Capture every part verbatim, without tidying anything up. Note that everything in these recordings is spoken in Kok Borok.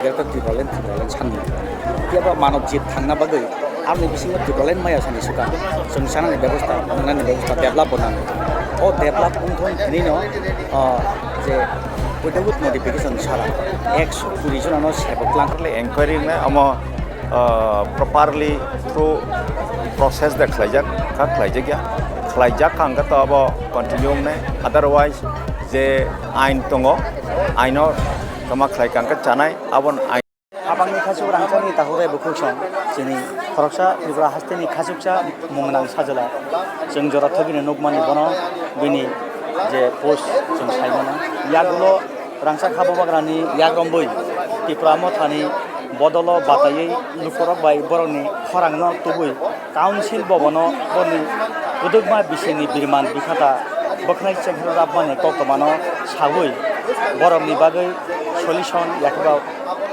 Greater Tipraland, Tipraland sanmung. Phiya ba manob jit thangna bagwi aroni bisingo Tipraland maya sani swkang. Chwng chanani bebosta, nwngnani bebosta develop bo nango. O develop wngthon hinwi no, ah, je without modification sara ekso kuri jonano sebok lang. Properly enquiry wngnai omo, ah, properly through process de khlaijak kha, khlaijak ya. Khlaijak kha hwnkhe to abo continue wngnai. Otherwise je ain tongo, aino toma khlai kha hwnkhe chanai, aboni ain. Habangni khachuk rangchakni takhuk bai bukhuk song, chini khoroksa Tripura hasteni khachuksa mung nang sajla. Chwng jora thwgwino nukmani bono bini je post chwng sai mano. Yagulo rangchak habubagrani yagrombwi Tipra mothani bodolo bataiwi lukurok bai borokni khorangno tubui Council bobono boni kwdwkma bisingni birman bikhata bwkhnai chengkhe rwrapmani koktwmano saui borokni bagwi solution yakhe ba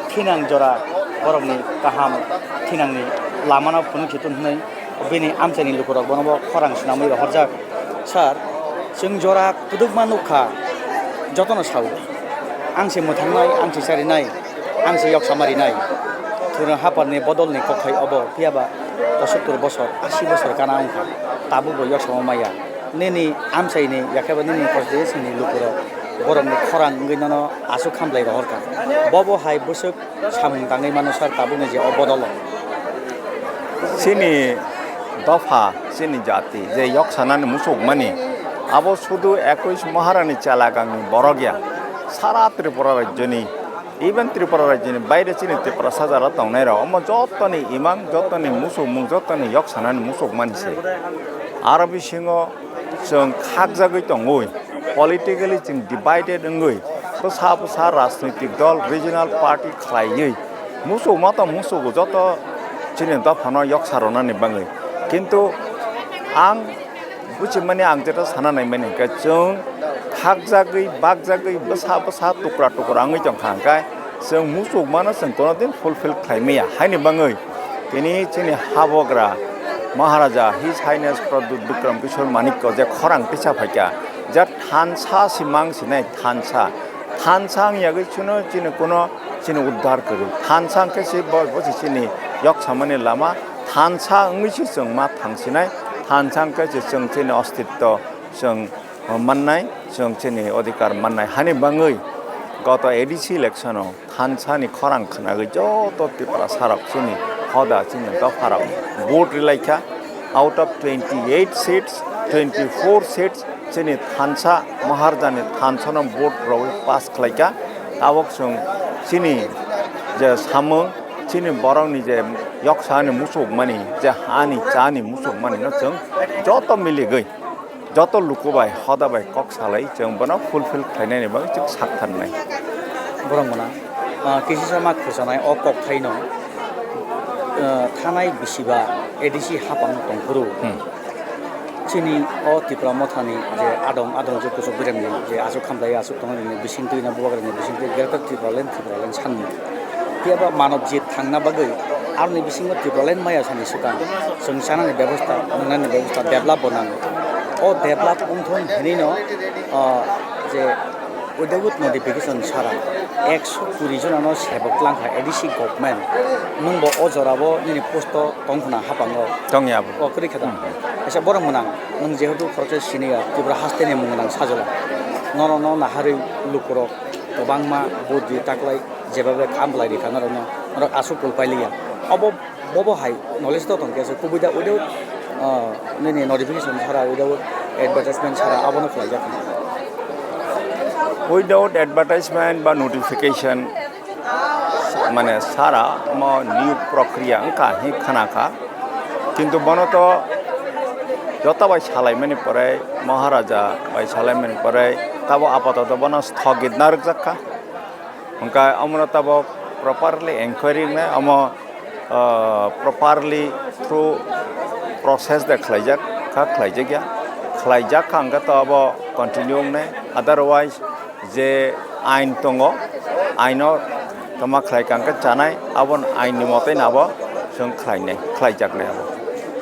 thinang jora borokni kaham thinangni lamano phunuk si tun hwnwi bini amchaini lukurok bono bo khorang swnamwi rohorjak. Sir, chwng jora kwdwkma nukha, jotono sao, ang se mwthangnai, ang se charinai. Ang se yok sama rinai. Thwrwng haparni bodolni kokthai obo, phiya ba posottor bosor, asi bosor gana wngkha. Tabukbo yok sama maya. Nini amchaini, yakhe ba nini constituencyni lukurok borokni khorang wngwi nono aswk khamlai rohorkha. Bobo hai bwswk samung tangwi mano sir tabukni je o bodolo. Chini dopha, chini jati, je yok sanani muchukmani, abo sudu ekush Maharani chelagangni borok ya. Sara Tripura rajyoni, even Tripura rajyoni baire chini Tiprasa jara tongnai rok, omo jotoni imang, jotoni muchukmung, jotoni yok sanani muchukmani se. Aro bisingo chwng khakjagwi tongwi, politically chwng divided wngwi, bwsa bwsa rajnoitik dol, regional party khlaiwi, muchukma to muchugo joto chini dophano yoksa rwnani bagwi. Kintu ang buchimani, ang jeta sana naimani hwnkhe, chwng khakjagwi, bakjagwi, bwsa bwsa, tukra tukra wngwi tongkha hwnkhe, chwng muchukmano chwng kono din fulfill khlai maya. Haini bagwi tini chini habugra Maharaja His Highness Pradyut Bikram Kishore Manikya je khorang tisa phaikha, je thansa si mang sinai thansa. Thansa wng yagwi chwngno chini kono chini uddar kwrwi. Thansa hwnkhe se bo, bo se chini yok samani lama. Thansa wngwi se chwng ma thang sinai. Thansa hwnkhe se chwng chini ostitto chwng mannai, chwng chini odhikar mannai. Hani bagwi goto A D C election o thansani khorang khwnagwi joto Tiprasa rok chini hoda chini dopha rok vote rilaikha. Out of twenty eight seats, twenty four seats chini thansa Maharajani thansano vote rogwi pass khlaikha. Tabok chwng chini je samung, chini borokni je yoksani muchukmani, je hani chani muchukmani no chwng joto miligwi, joto luku bai hoda bai kok salai chwng bono fulfill khlainani bagwi chwng sak tharnai. Borok mwnang, ah, kisisa ma khwchanai o kokthaino, ah, thanai bisiba A D C hapang tongphuru. Hmm. Chini o Tipra mothani je adong, adong je kuchuk biremni je aswk khamlai aswk tongmani bisingtwi na bubagrani bisingtwi Greater Tipraland, Tipraland sanmung. Phiya ba manob jit thangna bagwi aroni bisingo Tipraland maya sani swkang. Chwng chanani bebosta, nwngnani bebosta develop bo nango. O develop wngthon hinwi no, ah, je without modification sara ekso kuri jonano sebok langkha A D C government. Nwng bo o jorabo nini posto tongkhna hapango. Tongya bo. O kwrwi khe da. Hmm. Kaisa borok mwnang, nwng jehetu khoroksa senior, Tripura hasteni mwnang sajwla. Norokno naharwi lukurok kwbangma vote di taklai, jebabe kam khlai rikha norokno, norok aswk kul pailiya. Obo, bobo hai knowledge to tongkhe aswk kubui da without, uh, nini notification chhara, without advertisement chhara abono khlaijak. Without advertisement ba notification, mane sara omo new prokriya wngkha hi khana kha, kintu bono to joto bai salaimani pore, Maharaja bai salaimani pore tabo apatoto bono sthogit narwkjak kha. Hwnkhe omono tabo properly enquiry wngnai, omo, ah, properly through process de khlaijak kha, khlaijakya, khlaijak kha hwnkhe to abo continue wngnai, otherwise je ain tongo, aino toma khlai kha hwnkhe chanai, aboni ain ni motoi no abo chwng khlainai, khlaijaknai abo.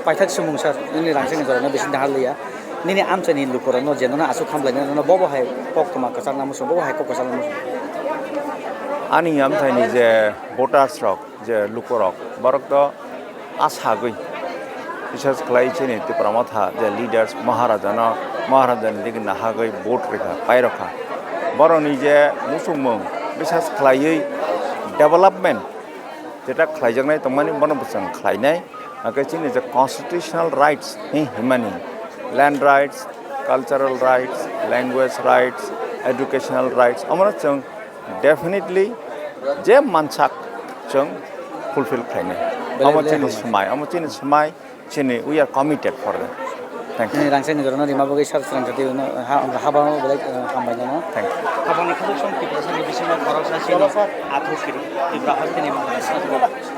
Paithak sumung sir, nini rangchakni jorano bising dahar liya, nini amchaini lukurokno je nono aswk hamlainai, nono bobo hai kok toma kwchangna muchung, bobo hai kok kwchangna muchung. Ani amthaini je voters rok, je lukorok, borok to a sagwi, bises khlai chini Tipra Motha je leaders, Maharajano, Maharajani digi nahagwi vote rikha, pairokha. Borokni je muchungmung, bises khlaiwi development, jeta khlaijaknai tongmani, bono bwswng khlainai. Hake chini je constitutional rights hi himani, land rights, cultural rights, language rights, educational rights, omono chwng definitely je mansak chwng fulfill khlainai. Belai omo belai chini hambai. Swmai, omo chini swmai, chini we are committed for that. Thank you. Nini rangchakni jorano rima bagwi sar srang jati no ha, haba belai, eh, hambai no. Thank you. Habangni khasuk song Tiprasani bisingo khoroksa sino athuk kiri Tipra hasteni mangsa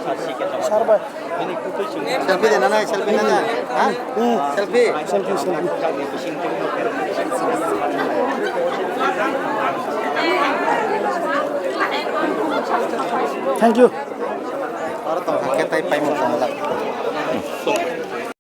sar si khe tamo. Sir bai. Bini kutui sing. Selfie de nana, selfie nana. Ha? Hmm. Selfie. Selfie, selfie. Thank you. Aro tong kha khe tai paimung tong la.